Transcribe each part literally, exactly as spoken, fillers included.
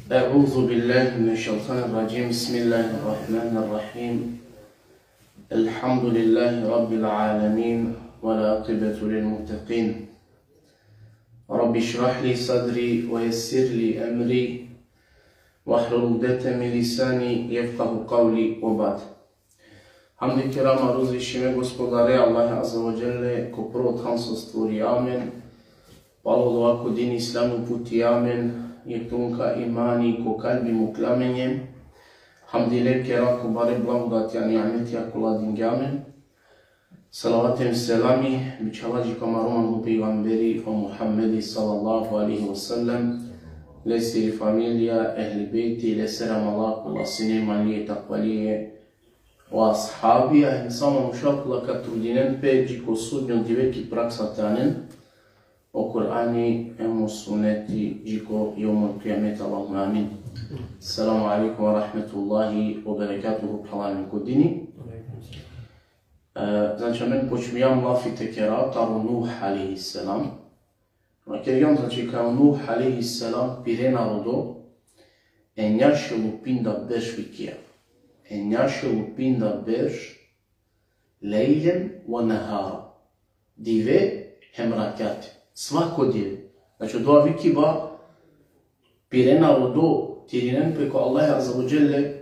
أعوذ بالله من الشيطان الرجيم. بسم الله الرحمن الرحيم. الحمد لله رب العالمين، والعاقبة للمتقين. رب اشرح لي صدري ويسر لي أمري واحلل عقدة من لساني يفقه قولي وبعد. Hamdi kerama ruzvišime Gospodare Allahe Azze ve Dželle, ko prvo than so stvorija amen, palo dova ko din Islami uputija amen, jeklum ka imani ko kalbi mukla amen. Hamdi le kera ko bare blagodatija, nimetija kola dingja amen. Salavati hem selami bičhala dži ko amaro manglo pejgamberi o Muhammedi sallallahu alejhi ve sellem, lesiri familija, ehli bejti, lesere amala kola sine imanlije, takvalije, o ashabija, hem sa manuša kola ka trudinen pe dži ko sudnjo dive ki praksa te anen o Kur'ani hem o suneti dži ko jomul kijamet, Allahumme amin. Selamu alejkum ve rahmetullahi ve berekatuhu, phralalen ko dini. E, znači, amen počmijam lafi te kera taro Nuh alejhi selam. Vakergjam, znači, kaj o Nuh alejhi selam pire narodo enja šel u pinda berš vikija. Enja šel u pinda berš, lejlen ve nehara. Dive hem rakjate. Svako dive. Znači, odova vikiba pire narodo, te irinen pe ko Allahi Azze ve Dželle,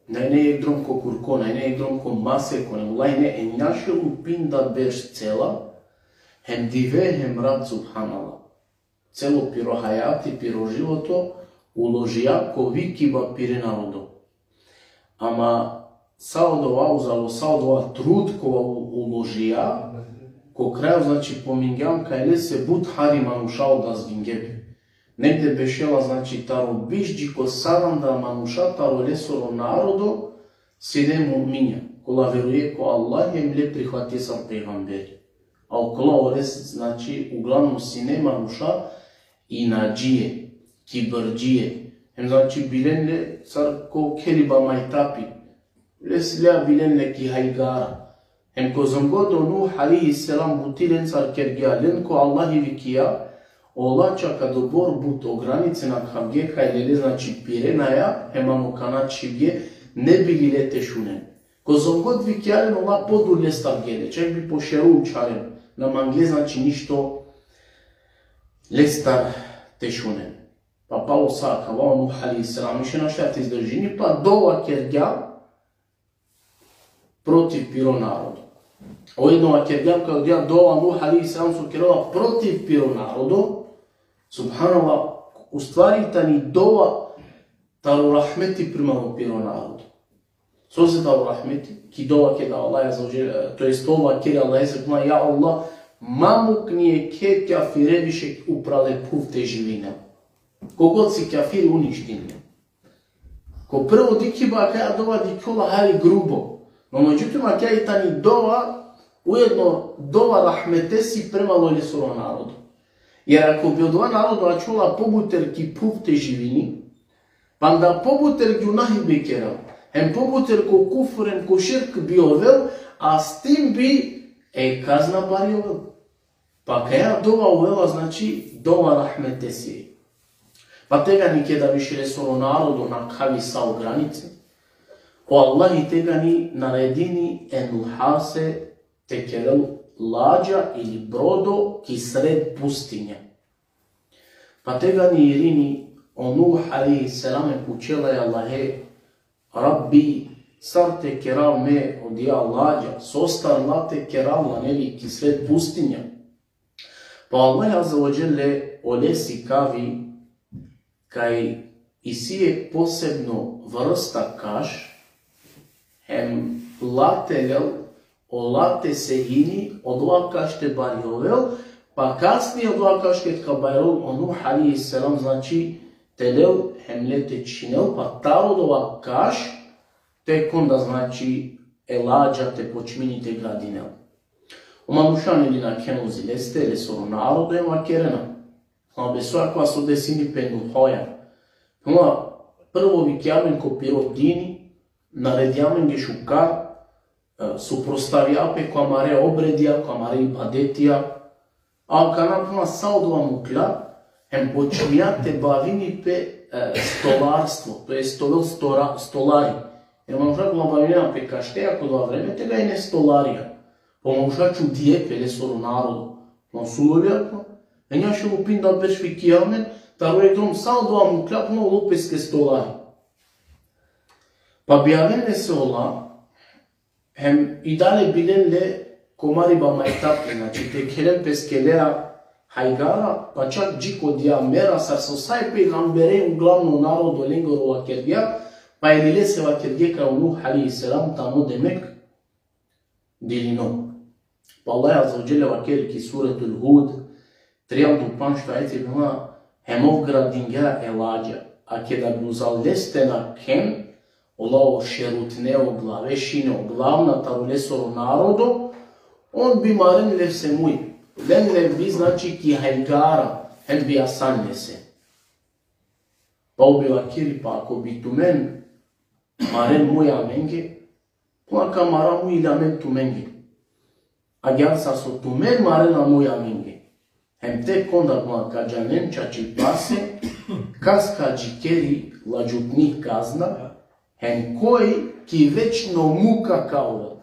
na ine jekh drom ko kurko, na ine jekh drom ko maseko, nego, vallahi, ine enja šel u pinda berš cela, hem dive hem rat, subhanallah. Celo piro hajati, piro životo uložija ko vikiba pire narodo. Ama sa odova uzalo, sa odova trud kova u-, uložija, ko kraj, znači, pomingjam kaj lese but hari manuša odazvinge pe. Negde bešela, znači, taro biš dži ko saranda manuša taro lesoro narodo sine mu'minja, kola veruje ko Allah hem le prihvatije sar pejgamberi. A okola ores, znači, uglavnom sine manuša inadžije, kibrdžije. Hem, znači, bilen le sar ko keliba majtapi. Lesi lea bilen le ki hajgara. Hem kozom god o Nuh alejhi selam buti lencar kergja, len ko Allahi vikija, ola čak adobor but o granice nakhavge kaj lele, znači, pirenaja, hem ano kana čhivge, ne bi li le te šunen. Kozom god vikija len, ola podur lestar gele, čak bi pošero učharen, na mangle, znači, ništo lestar te šunen. Pa palo sa akava o Nuh alejhi selam više našti te izdržini, pa dova kergja protiv piro narodo. Ujedno vakergjam kaj odija dova Nuh alejhi selam so kerela protiv piro narodo, subhanallah, u stvari tani dova taro rahmeti prema o piro narodo. Sose taro rahmeti? Ki dova keda Allah azze ve dželle, to jest dova keda Allah azze ve dželle, ja Allah, ma mukni jekhe kjafire više upral e phuv te živinel. Kogod si kjafir, uništin le. Ko prvo dikhiba, akaja dova dikhjola hari grubo. No, međutim, akaja i tani dova, ujedno dova rahmetesi prema lesoro narodo. Jer ako bi odova narodo ačhola pobuter ki phuv te živini, panda pobuter gunahi bi kerel, hem pobuter ko kufr hem ko širk bi ovel, a s tim bi e kazna bari ovel. Pa akaja dova uvela, znači, dova rahmetesi. Pa tegani keda više lesoro narodo nakhavi sa o granice, o Allahi tegani naredini e Nuhase te kerel lađa ili brodo ki sred pustinja. Pa tegani irini o Nuh alejhi selam e pučela e Allahe: Rabbi, sar te kerav me odija lađa, sostar la te kerav la, neli, ki sred pustinja? Pa Allah azze ve dželle ole sikavi kaj isi jekh posebno vrsta kaš, hem la te lel, ola te sehini, odova kaš te barjovel, pa kasnije odova kaš ked ka barjol o Nuh alejhi selam, znači, te lel hem le te čhinel, pa taro odova kaš tek onda, znači, e lađa te počmini te gradinel. O manuša, neli, nakhen uzi leste, lesoro narodo, hem vakerena: Ama be, so akava so desini pe Nuhoja? Ama prvo vikja amen ko piro dini, naredja amenge šukar, e, suprostavja pe ko amare obredija, ko amare ibadetija, a akana, ama, sa odova mukla, Hem počmija te bavini pe e, stolarstvo, to jest te ovel stora, stolari. Jer manuša kola bavinena pe kašteja ko dova vreme, tegani ine stolarija. Pa manuša čudije pe lesoro narodo. Ma so ovel akava? Enja šel o pinda berš, vikini amen, taro jekh drom sa odova muklja, pa ovel peske stolari. Pa bijaven lese ola, hem i dalje bilen le ko mariba majtape, znači te khelen peske lea hajgara, pa čak dži ko dija mera, sar so sa e pejgamberengo glavno narodo lengoro vakergja, pa i lese vakergje kaj o Nuh alejhi selam tano demek dilino. Pa Allah azze ve dželle vakeri ki suretul Hud, trianda u pandžto ajeti, phenela: Hem ov gradingja e ladža, a keda bi uzal leste nakhen, ola o šerutne, o glavešine, o glavna taro lesoro narodo, on bi maren lese muj. Len le bi, znači, ki hajgara, hem bi asan lese. Pa ov bi vakeri: Pa ako bi tumen maren muj amenge, phenela, ka mara muj i amen tumenge. Agjaar sar so tumen marena muj amenge. Hem tek onda, phenela, ka džanen čačipase kas ka džikeri ladžutni kazna, hem koj ki večno muka ka ovel.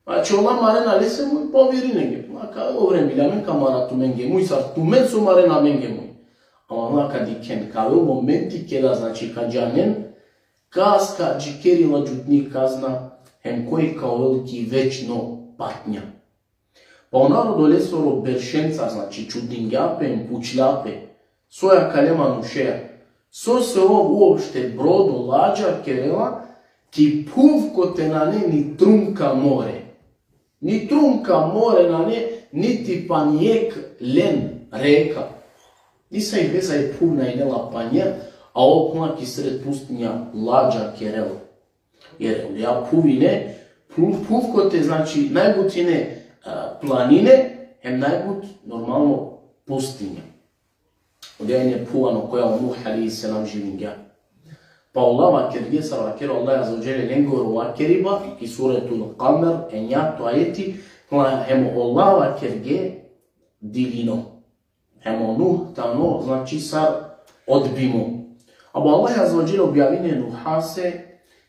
Znači, ola marena lese muj, pa ov irinenge. Phenela, ka o vreme, i amen ka mara tumenge muj, sar tumen so marena amenge muj. Ama, phenela, ka dikhen, ka ovel momenti keda, znači, ka džanen kas ka džikeri ladžutni kazna, hem koj ka ovel ki večno patnja. Pa o narodo lesoro beršenca, znači, čudingja pe hem pučlja pe: So akale manušea? Sose ov uopšte brodo, ladža kerela ki phuv kote nane ni trunka more? Ni trunka more nane, niti pani jekh len, reka. Nisave veze, i phuv na ine la panja, a ov, phenela, ki sred pustinja ladža kerela. Jer ja phuv ine, phuv, phuv kote, znači, najbut ine, a, planine, hem najbut, normalno, pustinja. Odoja ine phuv ano koja o Nuh alejhi selam živingja. Pa ola vakergje, sar vakeri Allah azze ve dželle lengoro vakeriba, ki suretul Kamer, enjato ajeti, phenela: Hem ola vakergje: Dilino. Hem o Nuh tano, znači, sar odbimo. Ama Allah azze ve dželle objavini e Nuhase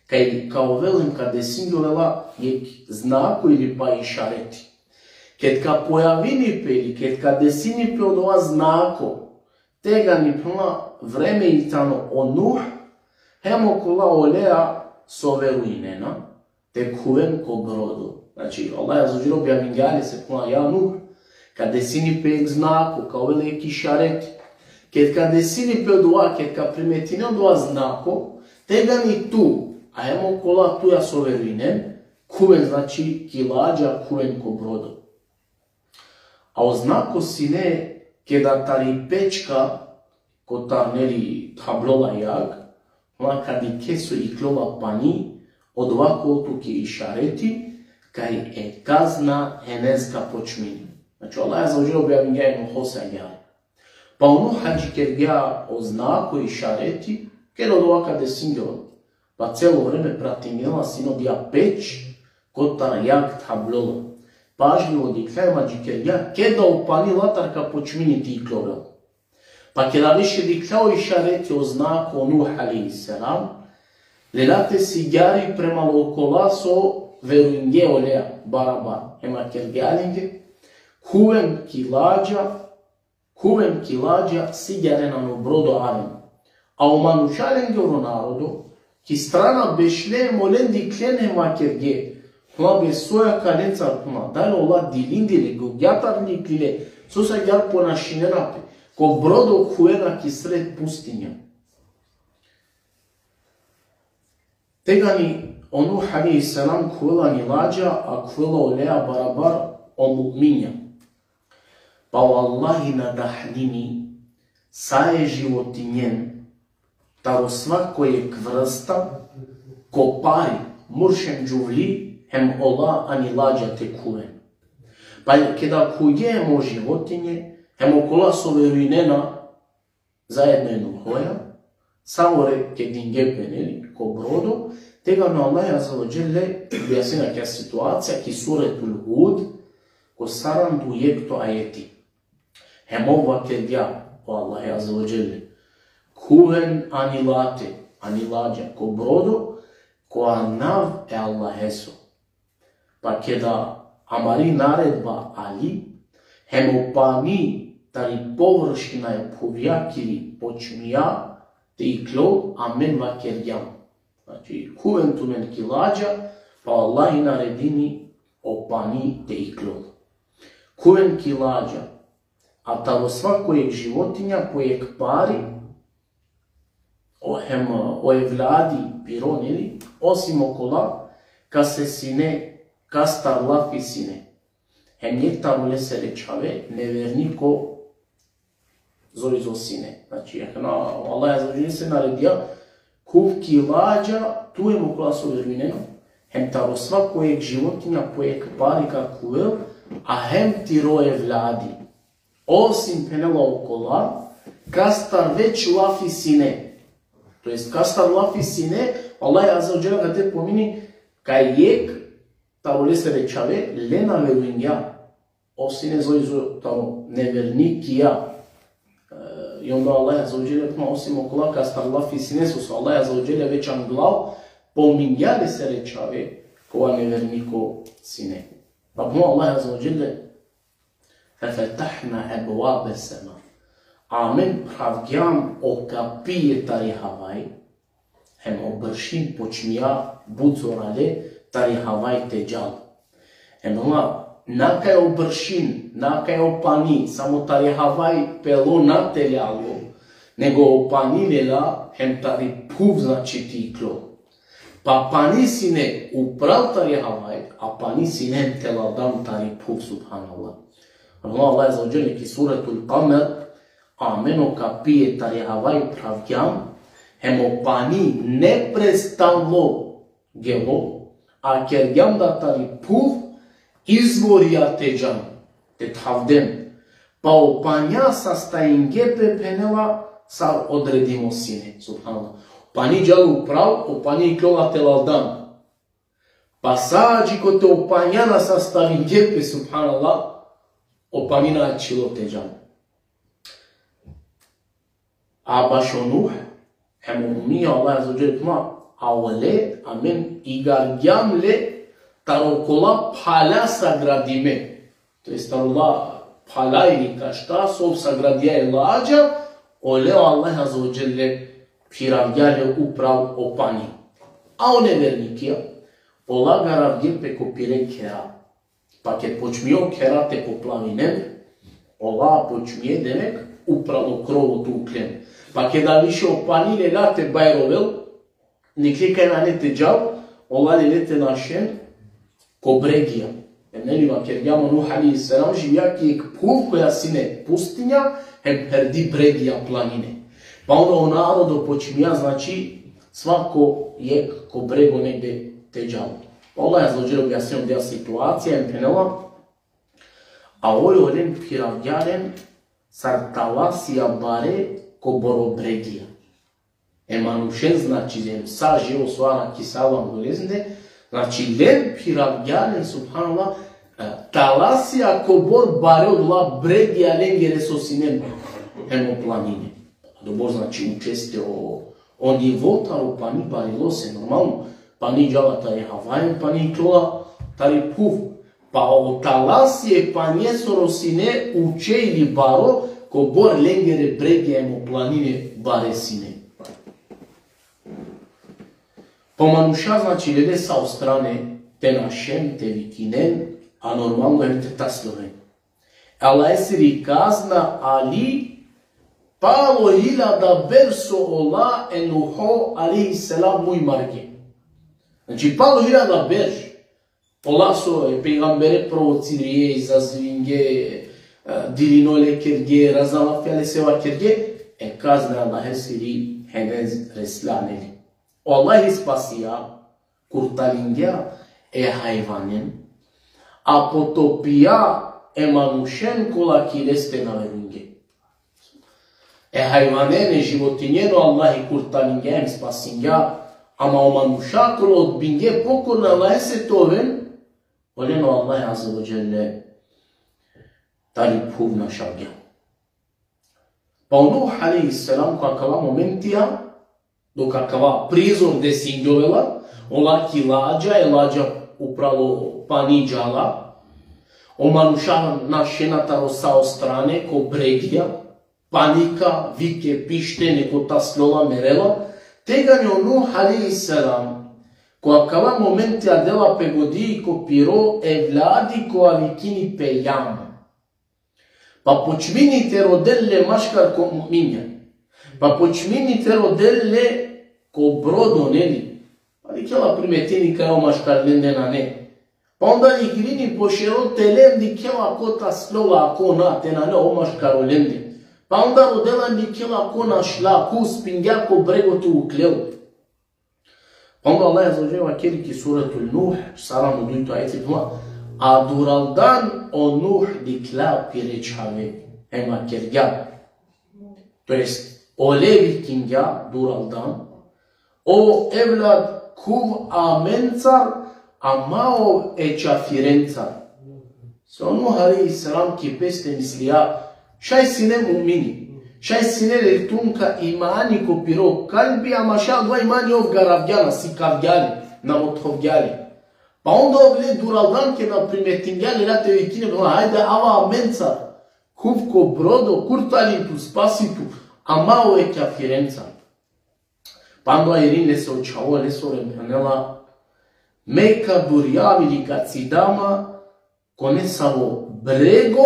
kaj ka ovel hem ka desingjola le jekh znako ili pa išareti. Ked ka pojavini pe ili ked ka desini pe odova znako, tegani, phenela, vreme i tano o Nuh hem okola olea so verujnena, te khuven ko brodo. Znači, Allah azze ve dželle objavingja lese, phenela: Ja Nuh, ka desini pe jekh znako, ka ovel jekh išareti. Ked ka desini pe odova, ked ka primetinen odova znako, tegani tu, a hem okola tuja so verujnen, khuven, znači, ki ladža, khuven ko brodo. A o znako sine keda tari pečka, kotar, neli, thablola jag, phenela, ka dikhe so iklola pani, odova ka ovel tuke išareti kaj e kazna henez ka počmini. Znači, Allah azze ve dželle objavingja e Nuhose agjaar. Pa o Nuh adžikergja o znako, išareti, keda odova ka desingjola. Pa celo vreme pratingjola sine odija peć, kotar jag thablola. Pažljivo dikhlja hem adžikergja keda o pani latar ka počmini te iklovel. Pa keda više dikhlja o išareti, o znako, o Nuh alejhi selam, lela te sigjari prema okola so verujnge olea barabar. Hem vakergja lenge: Khuven ki ladža, khuven ki ladža, sigjaren ano brodo, aven. A o manuša lengoro narodo ki strana bešle hem olen dikhlen hem vakerge: Phenela, be, so akalencar, phenela, dali ola dilindile, gugjatar niklile, sose agjaar ponašinena pe, ko brodo khuvena ki sred pustinja. Tegani o Nuh alejhi selam khuvela ani ladža, a khuvela olea barabar o mu'minja. Pa o Allahi nadahnini sa e životinjen, taro svako jekh vrsta, ko pari, murš hem džuvli, hem ola ani ladža te khuven. Pa keda khuvge hem o životinje, hem okola so verujnena zajedno e Nuhoja, savore kedinge pe, neli, ko brodo, tegani o Allah azze ve dželle objasnini akaja situacija ki suretul Hud, ko saranda u jekhto ajeti. Hem ov vakergja: O Allahi Azze ve Dželle: Khuven ani late, ani lađa, ko brodo, ko anav e Allaheso. Pa keda amari naredba ali, hem o pani tari površina e phuvjakiri počmija te iklol, amen vakergjam. Znači, khuven tumen ki lađa, pa Allahi naredini o pani te iklol. Khuven ki lađa, a taro svako jek životinja po jek pari, o hem, o evladi piro, neli, osim okola kase sine, kastar lafi sine. Hem jek taro lesere čhave, neverniko, zoj zo sine. Znači, akana Allah Azze ve Dželle naredija, khuv ki lađa, tu hem okola so verujnena, hem taro svako jek životinja po jek pari ka khuvel, a hem tiro evladi. Osim, phenela, okola kastar već lafi sine. To jest, kastar lafi sine, Allah Azze ve Dželle kate pomini kaj jek taro lesere čhave le na verujngja. O sine zoj zo taro nevernikija. E, i onda Allah Azze ve Dželle phenela, osim okola kastar lafi sine, so, so Allah Azze ve Dželle već anglal pomingja lesere čhave, kova neverniko sine. Pa phenela Allah Azze ve Dželle: ففتحنا أبواب السماء. Amen phravgjam o kapije tari havaj, hem o bršin počmija but zorale tari havaj te džal. Hem ama, na kaj o bršin, na kaj o pani, samo tari havaj pelo na tele alo, nego o pani lela hem tari phuv, znači, te iklol. Pa pani sine upral tari havaj, a pani sine hem te laldan tari phuv, subhanallah. Ama Allah Azze ve Dželle ki Suretul Kamer, amen o kapije tari havaj phravgjam, hem o pani neprestano gelo, a kergjam da tari phuv izvorija te džan, te thavden. Pa o panja sastavinge pe, phenela, sar odredimo sine. Subhanallah. Pani džal upral, o pani iklola te laldan. Pa sa dži kote o panja na sastavinge pe, subhanallah, o pani na ačhilo te džan. A bašo Nuh, hem o umija, Allah Azze ve Dželle phenela, a ole, amen igargjam le taro kola phala sagradime. To jest, taro la phala ili kašta, so sagradija e lađa, ole o Allah Azze ve Dželle phiravgja le upral o pani. A o nevernikija, ola garavgje pe ko pire khera. Pa ked počmio khera te poplavinen, ola počmie, demek, upral o krovo te uklen. Pa keda više o pani lela te bajrovel, nikle kaj nane te džal, ola lele te našen ko bregija. Em, neli, vakergjam, o Nuh alejhi selam živja ki jek phuv koja sine pustinja, hem pherdi bregija, planine. Pa onda o narodo počmija, znači, svako jek ko brego negde te džal. Allah Azze ve Dželle objasnio odoja situacija, em phenela, a oj olen phiravgja len sar talasija bare kobor o bregija. E manušen, znači, em sa živo so arakhisava angolende, znači, len phiravgja len, subhanallah, e, talasija kobor bare odola bregija lengere so sine hem o planine. Odobor, znači, učeste o, o nivo taro pani barilo se, normalno. Pani džala tari havaj, pani iklola tari phuv. Pa o talasija e panjesoro sine uče ili baro, kobor lengere bregija hem o planine bare sine. Pa manuša, znači, lele sa o strane te našen, te vikinen, a normalno hem te tasloven. Allahesiri kazna ali palo hiljada berš so ola e Nuho alejhi selam muj marge. Znači, palo hiljada berš, ola so e pejgambere provociringe, izazivinge, e, dilino le kerge, razna lafija lese vakerge, e kazna Allahesiri hende resla, neli. O Allahi spasija, kurtalingja e hajvanen, a potopija e manušen kola ki leste na verujnge. E hajvanen, e životinjen o Allahi kurtalingja em spasingja, ama o manuša kola odbinge pokorna Allahese te oven, olen o Allah Azze ve Dželle tari phuv našavgja. Pa o Nuh alejhi selam, ko akava momentija, dok akava prizor desingjovela, ola ki lađa, e lađa upralo pani džala, o manuša našena taro sa o strane, ko bregja, panika, vike, pište, neko tasljola, merela, tegani o Nuh alejhi selam, ko akava momentija dela pe godi ko piro evladi kova vikini pe Jam. Pa počmini te rodel le maškar ko mu'minja. Pa počmini te rodel le ko brodo, neli? Pa dikhela, primetini kaj o maškar lende nane. Pa onda irini po šero tele, dikhela ko tasljola, ko na, te nane o maškar olende. Pa onda rodela, dikhela ko našla, ko uspingja ko brego te uklel. Onda Allah azze ve dželle vakeri ki suretul Nuh, saranda u dujto ajeti, a duraldan o Nuh dikhlja pire čhave, hem vakergja. To jest, ole vikingja duraldan: O evlad, khuv amencar, a ma ov e čafirencar. So o Nuh alejhi selam ki peste mislija, šaj sine mu'mini, šaj sine le tun ka imani ko piro kalbi, ama šaj adava imani ov garavgja le, sikavgja le, na mothovgja le. Pa onda ov le duraldan keda primetingja le, lela te vikini, hajde, ava amencar, khuv ko brodo, kurtalin tu, spasi tu, a ma ov e kjafirencar. Pa onda irini lese o čhavo, lesoro, phenela, me ka durjav ili ka cidav ma ko nesavo brego,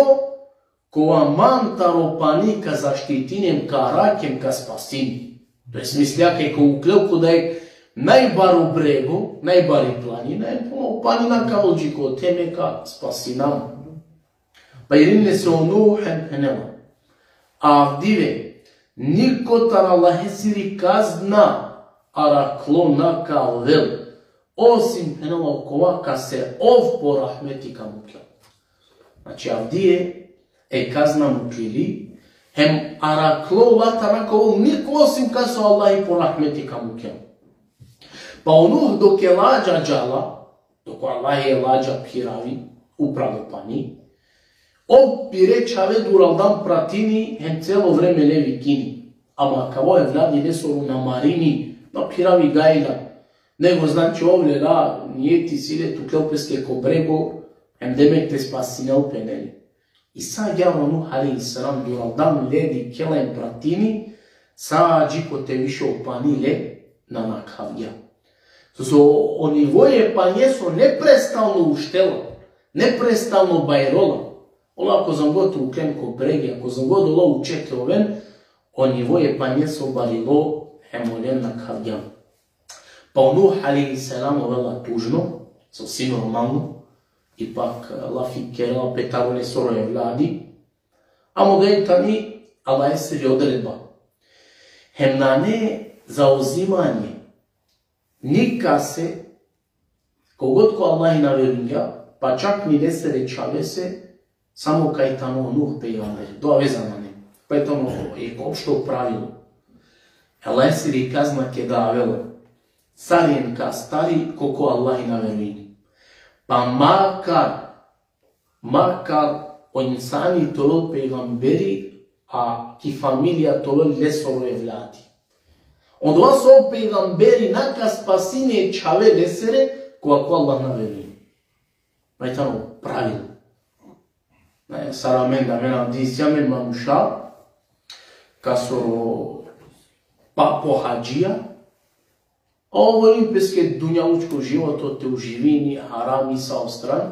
kova man taro pani ka zaštitini hem ka arakhi hem ka spasini. To jest, mislija kaj ka uklel ko dajek najbaro brego, najbari planina, hem o pani na ka ovel dži kote, me ka spasinav ma. Pa irini lese o Nuh hem phenela, avdive niko taro Allahesiri kazna arakhlo na ka ovel, osim, phenela, okova kase ov po rahmeti ka mukhel. Znači, avdive e kazna mukhili, hem arakhlo latar na ka ovel niko osim kase o Allahi po rahmeti ka mukhel. Pa o Nuh dok e lađa džala, dok o Allahi e lađa phiravi upralo pani, ov pire čhave duraldan pratini hem celo vreme le vikini. Ama kava evladi lesoro na marini, na phiravi gajla. Nego, znači, ov lela nijeti si le te uklel peske ko brego, hem demek te spasinel pe, neli. I sa agjaar o Nuh alejhi selam duraldan le dikhela hem pratini, sa dži kote više o pani le na nakhavgja. So, so o nivo e panjeso neprestalno uštela, neprestalno bajrola. Ola kozom god te uklen ko bregja, kozom god ola uče te oven, o nivo e panjeso barilo, hem olen nakhavgjan. Pa o Nuh alejhi selam ovela tužno, so si normalno, ipak lafi kerela pe taro lesoro evladi, ama odoja tani Allahesiri odredba. Hem nane zauzimanje nikase, kogod ko Allahi na verujngja, pa čak ni lesere čhavese, samo kaj tano o Nuh pejgamberi. Dova veza nane. Pa i tano jekh opšto pravilo. Allahesiri kazna keda avela, sar len ka astari ko, ko Allahi na verujini. Pa makar, makar o insani te ovel pejgamberi, a ki familija te ovel lesoro evladi. Odova so o pejgamberi na ka spasini e čhave lesere, kova ko Allah na verujini. Pa i tano pravilo. Ne, sar amen, da amen avdive isi amen manuša, kasoro papo hadžija, a ov volini peske dunjalučko životo te uživini, harami sa o stran,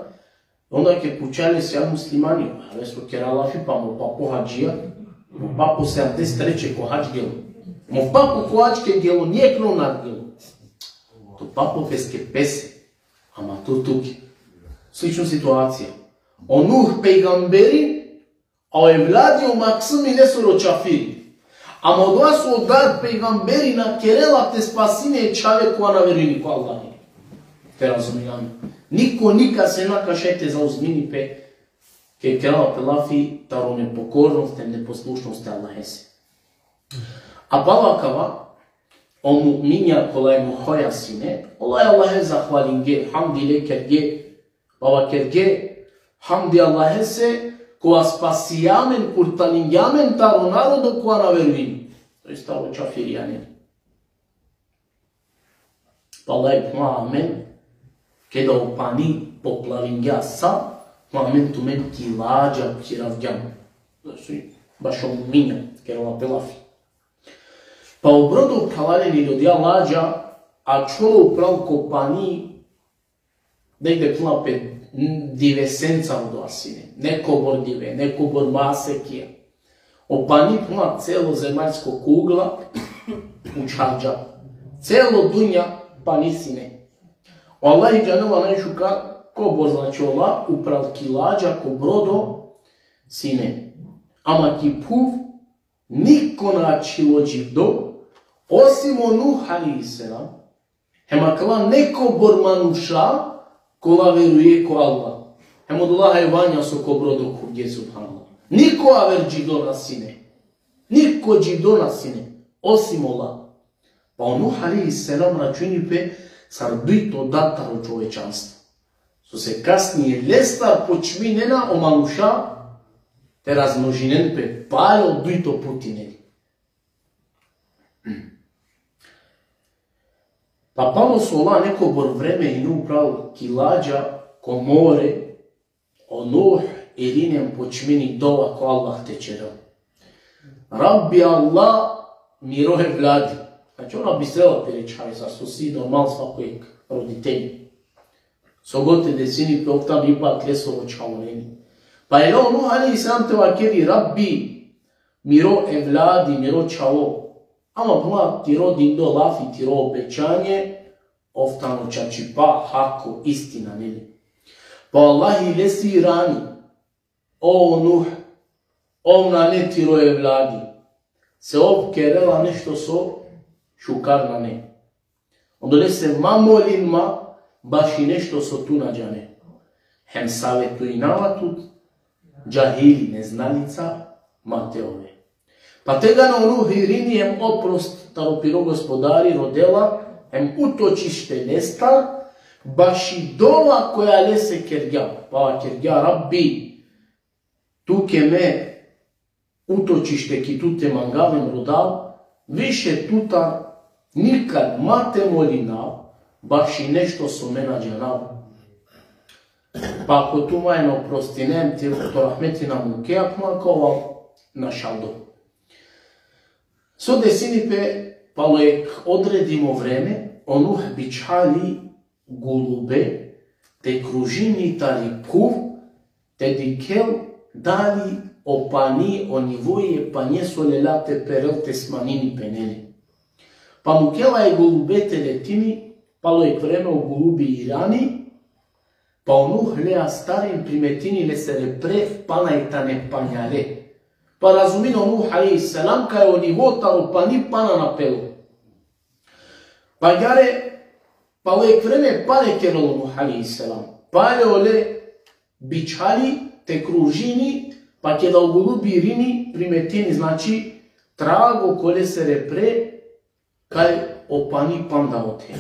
onda ke puča lese: Ja muslimani, a lese kera lafi: Pa mo papo hadžija, mo papo sedamdeset treće ko hadž gelo. Mo papo ko hadž ke gelo, nijekh na gelo. To papo peske pese, ama tu tuke. Slično situacija. O Nuh pejgamberi, a o evladi o maksumi lesoro čafiri. Ama odova so o dad pejgamberi na kerela te spasini e čhave kova na verujini ko Allahi. Te razumini amen. Niko nikase na ka šaj te zauzmini pe, ke kerela pe lafi taro nepokornost, te neposlušnost e Allahese. A palo akava, o mu'minja kola e Nuhoja sine, ola e Allahe zahvalinge, hamdi le kerge, pa vakerge: Hamdi Allahese, kova spasija amen, kurtaringja amen taro narodo kova na verujini. To jest taro čafirijane. Pa Allah phenela: Amen, keda o pani poplaringja sa, amen tumen ki ladža phiravgjam. Znači, bašo muminja, kerela pe lafi. Pa o brodo, phralalen, ili odija ladža, ačhola upral ko pani, negde, phenela pe, divesenca odova sine. Nekobor dive, nekobor masekija. O pani, phenela, celo zemaljsko kugla učharđa. Celo dunja pani sine. O Allah džanela najšukar, kobor, znači, ola upral ki ladža, ko brodo sine. Ama ki phuv niko na ačhilo dživdo, osim o Nuh alejhi selam, hem akala nekobor manuša kola veruje ko Allah. Hem odola hajvanja so ko brodo khuvge, subhanallah. Niko aver dživdo na sine. Niko dživdo na sine, osim ola. Pa o Nuh alejhi selam računi pe sar dujto dat taro čovečanstvo. Sose kasnije lestar počminena o manuša te razmnožinen pe palo dujto puti, neli. Pa palo so ola nekobor vreme ine upral ki ladža ko more, o Nuh irini hem počmini dova ko Allah te ćerel: Rabbi Allah, miro evladi. Znači, ona bistrela pere čhave, sar so si normalno svako jek roditelj. So god te desini pe, ov tano ipak lesoro čhavo, neli. Pa ine o Nuh alejhi selam te vakeri: Rabbi, miro evladi, miro čhavo. Ama, phenela, tiro dindo lafi, tiro obećanje, ov tano čačipa, hako, istina, neli. Pa o Allah lese irani: O Nuh, ov nane tiro evladi, se ov kerela nešto so šukar nane. Odolese ma molin ma baši nešto so tu na džane. Hem savetuinava tut, džahili, neznalica, ma te ove. Pa tegani o Nuh irini hem oprost taro piro Gospodari rodela, hem utočište lestar, baši dova koja lese kergja. Pa kergja: Rabbi, tuke me utočište ki tute mangav hem rodav, više tutar nikad ma te molinav baši nešto so me na džanav. Pa ako tu ma na oprostine hem ti to rahmeti na muke, ako ma ka ovav našaldo. So desini pe, palo jek odredimo vreme, o Nuh bičhali gulube te kružini tari phuv, te dikhel dali o pani, o nivoja e panjeso lela te perel te smanini pe, neli. Pa mukela e gulube te letini, palo jek vreme o gulubi irani, pa o Nuh le astari primetini lesere pre pana i tane panjale. Pa razumini o Nuh alejhi selam kaj o nivo taro pani pana na pelo. Pa agjaar, palo jek vreme pale kerela o Nuh alejhi selam. Pale ole bičhali te kružini, pa keda o gulubi irini, primetini, znači, trago ko lesere pre, kaj o pani panda ote.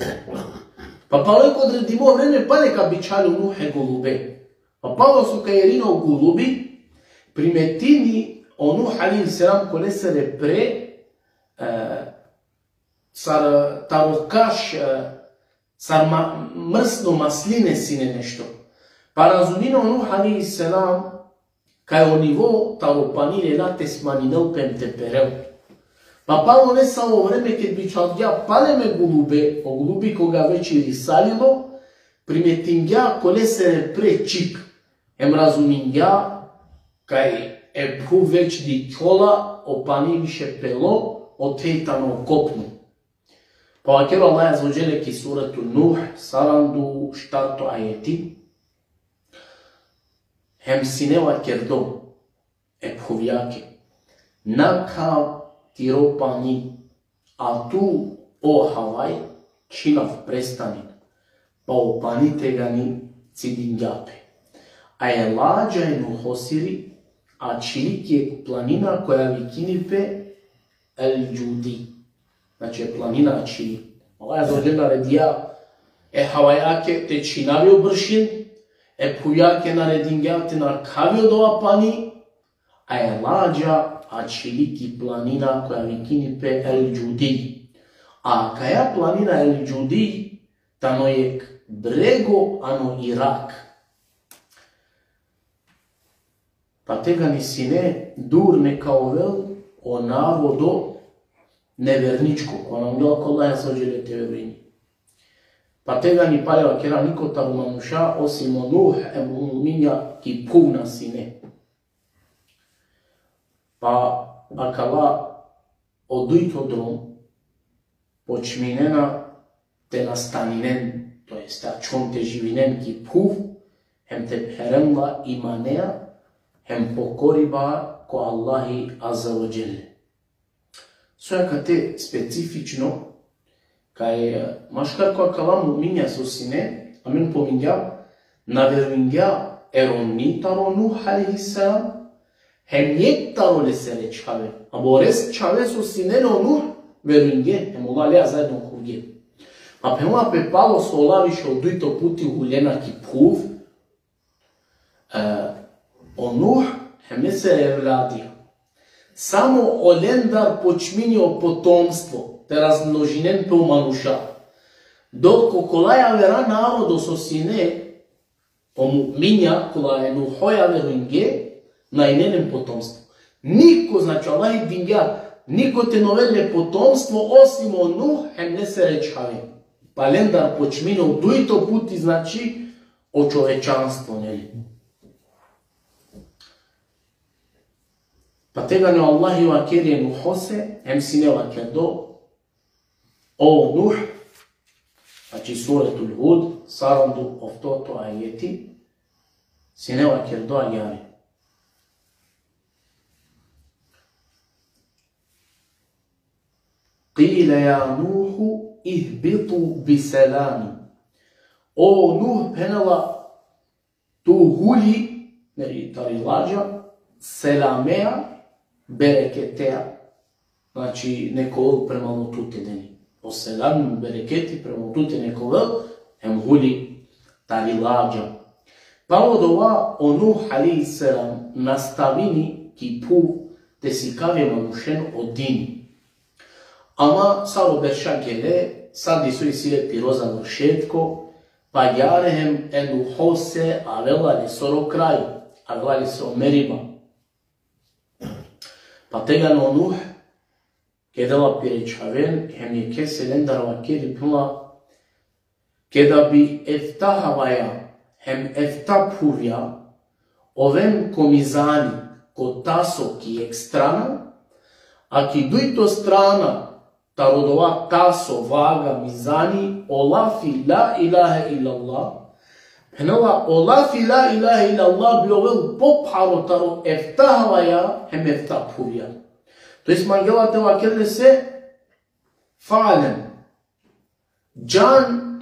Pa palo jek odredimo vreme pale ka bičhali o Nuh e gulube. Pa palo so ka irini o gulubi, primetini o Nuh alejhi selam ko lesere pre, e, sar taro kaš, e, sar ma-, mrsno masline sine nešto. Pa razumini o Nuh alejhi selam kaj o nivo taro pani lela te smaninel pe hem te perel. Pa palo nesavo vreme ked bičhalgja pale e gulube, o gulubi koga već irisalilo, primetingja ko lesere pre čhik, hem razumingja kaj e phuv već dikhjola, o pani više pelo, othej tano kopno. Pa vakeri o Allah azze ve dželle ki suretu Nuh, saranda u štarto ajeti, hem sine vakerdo e phuvjake: Nakhav tiro pani, a tu, o havaj, čhinav, prestanin. Pa o pani tegani cidingja pe. A e ladža e Nuhosiri ačhili ki jek planina koja vikini pe El Džudi. Znači, e planina ačhili. Allah azze ve dželle naredija e havajake te čhinavi o bršin, e phuvjake naredingja te nakhavi odova pani, a e lađa ačhili ki planina koja vikini pe El Džudi. A kaja planina El Džudi tano jekh brego ano Irak. Pa tegani sine dur neka ovel o narodo neverničko, ko na mangela ko Allah azze ve dželle te verujini. Pa tegani, pale vakera, niko taro manuša osim o Nuh hem o mu'minja ki phuv na sine. Pa akala o dujto drom počminena te nastaninen, to jest te ačhon te živinen ki phuv, hem te pheren la imanea, hem pokoriba ko Allahi azze ve dželle. So akate specifično, kaj, e, maškar ko akala mu'minja so sine, amen pomingjam, na verujngja e romni taro Nuh alejhi selam, hem jekh taro lesere čhave. A o rest čhave so sine o Nuh, verujngje, hem ola leja zaedno khuvgje. Pa phenela pe palo so ola više o dujto puti hulena ki phuv, e, o Nuh hem lesere evladija. Samo olendar počmini o potomstvo, te razmnožinen pe o manuša. Dok okola javera narodo so sine, o mu'minja, kola e Nuhoja verujngje, na ine len potomstvo. Niko, znači, Allah dingja, niko te na ovel le potomstvo osim o Nuh hem lesere čhave. Pa lendar počmini o dujto puti, znači, o čovečanstvo, neli? Pa tegani o Allahi vakeri e Nuhose, hem sine vakerdo, o Nuh, znači Suretul Hud, saranda u oftoto ajeti, sine vakerdo agjaar. قيل يا نوح اهبط بسلام. O Nuh, phenela, tu huli, neli, tari lađa, selamea, bereketea, znači, neka ovel prema tute, neli. O selam, bereketi prema tute neka ovel, hem huli tari lađa. Palo dova o Nuh alejhi selam nastavini ki phuv te sikavi e manušen o din. Ama sar o berša gele, sa diso isi le piro završetko, pa agjaar hem e Nuhose avela lesoro kraj, avela lesoro meriba. Pa tegani o Nuh kedela pire čhaven, hem jekhese lendar vakeri, phenela, keda bi efta havaja hem efta phuvja oven ko mizani, ko taso ki jekh strana, a ki dujto strana taro dova taso, vaga, mizani, o lafi la ilahe illallah, phenela, o lafi la ilahe illallah bi ovel popharo taro efta havaja hem efta phuvja. To jest mangela te vakerel lese, fa'lem, džan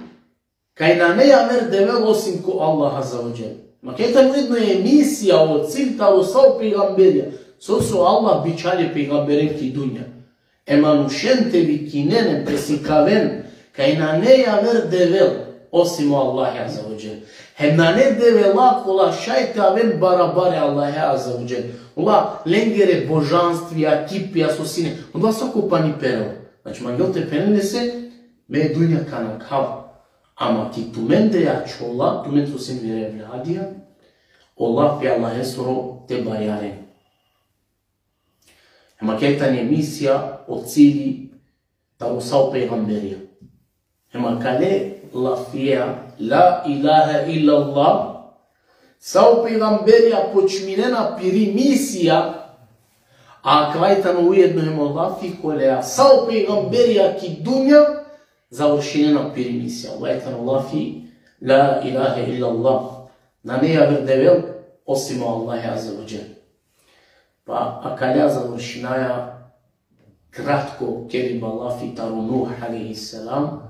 kaj nane javer devel osim ko Allah azze ve dželle. Ma kaj tano ujedno emisija, o cilj taro sa o pejgamberja, so so Allah bičhali pejgamberen ki dunja. E manušen te vikinen, te sikaven, kaj nane javer devel osim o Allah azze ve dželle. Hem nane devela kola šaj te aven barabar e Allah azze ve dželle. Ola lengere božanstvija, kipija so sine, ola sa ko pani perela. Znači, mangel te phenel lese, me dunja ka nakhav. Ama ki tumende jačhola, tumen so sine mire evladija, o lafi Allahesoro te barjaren. Hem akate tani emisija, o cilji taro sa o pejgamberija. Hem akale lafija, la ilahe illallah, sa o pejgamberija počminena piri misija, a akava tano ujedno hem o lafi kolea sa o pejgamberija ki dunja završinena piri misija. Akava tano lafi, la ilahe illallah. Nane javer devel osim o Allah azze ve dželle. Pa akalea završinaja kratko keriba lafi taro Nuh alejhi selam,